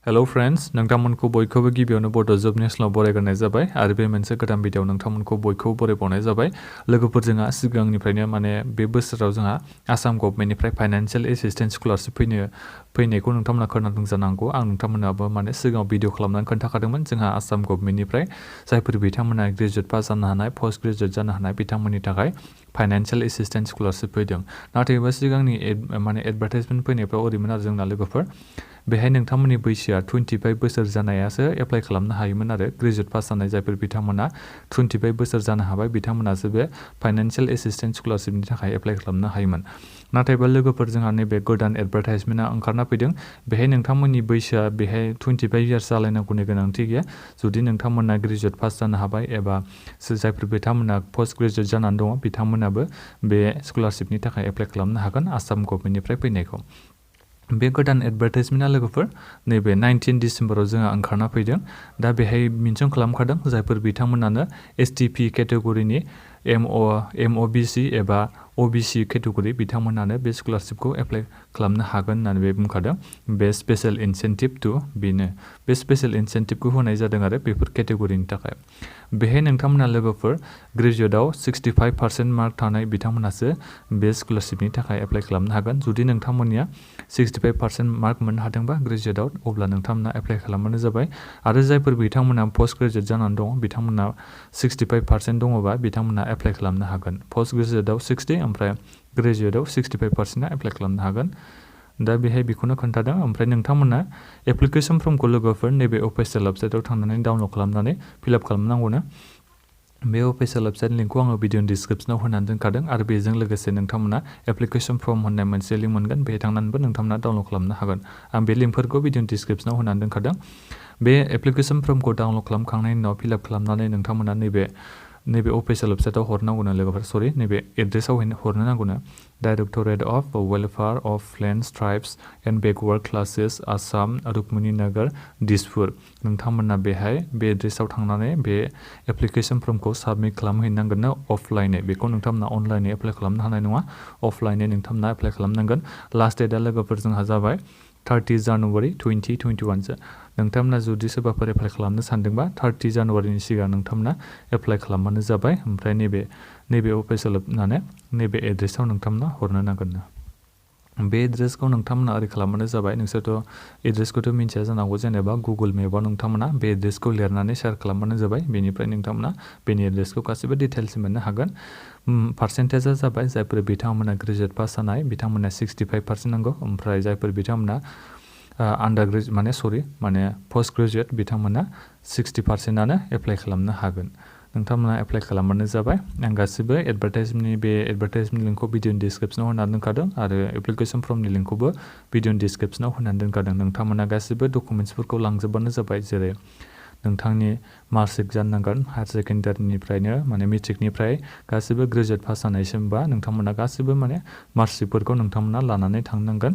Hello friends, नोंथांमोनखौ बयखौबो गिबियावनो बड' जब नेसनाल बरायग्रोनाय जाबाय आरो बे मोनसे गोदान भिडिअ नोंथांमोनखौ बयखौबो बरायबावनाय जाबाय। लोगोफोर जोंहा सिगांनिफ्रायनो बे बोसोराव जोंहा आसाम गभर्नमेन्टनिफ्राय फाइनान्शियेल एसिस्टेन्स स्कलारशिप फैनायखौ नोंथांमोना खोनादों जानांगौ। आं नोंथांमोनाबो सिगाङाव भिडिअ खालामनानै खोन्थाखादोंमोन। जोंहा आसाम गभर्नमेन्टनिफ्राय जायफोर बिथांमोना ग्रेजुवेट पास जानो हानाय, पोस्ट ग्रेजुवेट जानो हानाय बिथांमोननि थाखाय फाइनान्शियेल एसिस्टेन्स स्कलारशिप फैदों। नाथायबा सिगांनि एडभार्टाइजमेन्ट फैनायफ्राव ओरैमोन आरो जोंना लोगोफोर बेहाय नोंथांमोननि बैसोआ 25 बोसोर जानायासो एप्लाइ खालामनो हायोमोन आरो ग्रेजुवेट पास जानाय जायफोर बिथांमोना 25 बोसोर जानो हाबाय बिथांमोनासो बे फाइनान्शियेल एसिस्टेन्स स्कलारशिपनि थाखाय एप्लाइ खालामनो हायोमोन। नाथायबा लोगोफोर जोंहा नैबे गोदान एडभार्टाइजमेन्टआ ओंखारना फैदों। बेहाय नोंथांमोननि बैसोआ बेहाय 25 इयार्स जालायनांगौनि गोनांथि गैया। जुदि नोंथांमोना ग्रेजुवेट पास जानो हाबाय एबा जायफोर बिथांमोना पोस्ट ग्रेजुवेट जानानै दङ बिथांमोनाबो बे स्कलारशिपनि थाखाय एप्लाइ खालामनो हागोन आसाम गभर्नमेन्टनिफ्राय फैनायखौ। बे गोदान एडभार्टाइजमेन्टआ लोगोफोर नैबे 19 डिसेम्बराव जोंहा ओंखारना फैदों। दा बेहाय मेनसन खालामखादों जायफोर बिथांमोनानो एसटिपि केटेगरिनि MOBC एबा OBC केटेगरि बिथांमोनानो बे स्कलारशिपखौ एप्लाइ खालामनो हागोन होननानै बे बुंखादों। बे स्पेशल इनसेन्टिभ टु बेनो बे स्पेशल इनसेन्टिभखौ होनाय जादों आरो बेफोर केटेगरिनि थाखाय। बेहाय नोंथांमोना लोगोफोर ग्रेजुवेटआव 65% मार्क थानाय बिथांमोनासो बे स्कलारशिपनि थाखाय एप्लाइ खालामनो हागोन। जुदि नोंथांमोननिया 65% मार्क मोननो हादोंबा ग्रेजुवेटआव अब्ला नोंथांमोना एप्लाइ खालामबानो जाबाय। आरो जायफोर बिथांमोना पोस्ट ग्रेजुवेट जानानै दङ बिथांमोना 65% दङबा बिथांमोना एप्लाइ खालामनो हागोन। पोस्ट ग्रेजुवेटआव 60 ओमफ्राय ग्रेजुवेटआव 65%आ एप्लाइ खालामनो हागोन। दा बेहाय बेखौनो खोन्थादों। ओमफ्राय नोंथांमोना एप्लिकेसन फर्मखौ लोगोफोर नैबे अफिसियेल वेबसाइटआव थांनानै डाउनलड खालामनानै फिलआप खालामनांगौनो। बे अफिसियेल वेबसाइट लिंकखौ आङो भिडिअनि डिसक्रिप्शनाव होनानै दोनखादों आरो बेजों लोगोसे नोंथांमोना एप्लिकेसन फर्म होननाय मोनसे लिंक मोनगोन। बेहाय थांनानैबो नोंथांमोना डाउनलड खालामनो हागोन। आं बे लिंकफोरखौ भिडिअनि डिसक्रिप्शनाव होनानै दोनखादों। बे एप्लिकेसन फर्मखौ डाउनलड खालामखांनायनि उनाव फिलआप खालामनानै नोंथांमोना नैबे अफिसियेल वेबसाइटआव हरनांगौनो लोगोफोर नैबे एड्रेसाव हरनो नांगौनो। Directorate of welfare of plains tribes and backward classes Assam Rukmini Nagar Dispur. नोंथांमोना बेहाय बे एड्रेसाव थांनानै बे एप्लिकेसन फर्मखौ साबमिट खालामहैनांगोन अफलाइनै। बेखौ नोंथांमोना अनलाइनै एप्लाइ खालामनो हानाय नङा। अफलाइनै नोंथांमोना एप्लाइ खालामनांगोन। लास्ट डेटआ लोगोफोर जोंहा जाबाय 30 जानुवारि 2021। नोंथांमोना जुदि सोरबाफोर एप्लाइ खालामनो सानदोंबा 30 जानुवारिनि सिगां नोंथांमोना एप्लाइ खालामबानो जाबाय। ओमफ्राय नैबे अफिसियेल नैबे एड्रेसाव नोंथांमोना हरनो नांगोन। बे एड्रेसखौ नोंथांमोना ओरै खालामबानो जाबाय। नोंसोरथ' एड्रेसखौथ' मिन्थिया जानांगौ। जेनेबा गुगोल मेपआव नोंथांमोना बे एड्रेसखौ लिरनानै शेयार खालामबानो जाबाय। बेनिफ्राय नोंथांमोना बेनि एड्रेसखौ गासैबो डिटेल्स मोननो हागोन। पार्सेन्टेजआ जाबाय जायफोर बिथांमोना ग्रेजुवेट पास जानाय बिथांमोना 65% नांगौ। ओमफ्राय जायफोर बिथांमोना आन्डार ग्रेजुवेट पोस्ट ग्रेजुवेट बिथांमोना 60%आनो एप्लाइ खालामनो हागोन। नोंथांमोना एप्लाइ खालामबानो जाबाय। आं गासिबो एडभार्टाइजमेन्ट लिंकखौ भिडिअनि डिसक्रिप्शनाव होनानै दोनखादों आरो एप्लिकेसन फर्मनि लिंकखौबो भिडिअनि डिसक्रिप्शनाव होनानै दोनखादों। नोंथांमोना गासिबो डकुमेन्ट्सफोरखौ लांजोबबानो जाबाय। जेरै नोंथांनि मार्कशिट जानांगोन हायार सेकेन्डारिनिफ्रायनो मेट्रिकनिफ्राय गासिबो ग्रेजुवेट पास जानायसिमबा नोंथांमोना गासिबो मार्कशिटफोरखौ नोंथांमोना लानानै थांनांगोन।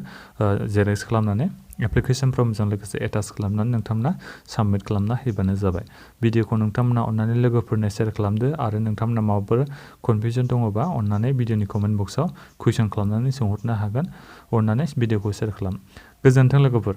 जेरेक्स खालामनानै एप्लिकेसन फर्मजों लोगोसे एटाच खालामनानै नोंथांमोना साबमिट खालामना होबानो जाबाय। भिडिअखौ नोंथांमोना अननानै लोगोफोरनो शेयार खालामदो आरो नोंथांमोना माबाफोर कनफिउजन दङबा अननानै भिडिअनि कमेन्ट बक्सआव कुइसन खालामनानै सोंहरनो हागोन। अननानै भिडिअखौ शेयार खालाम। गोजोन्थों लोगोफोर।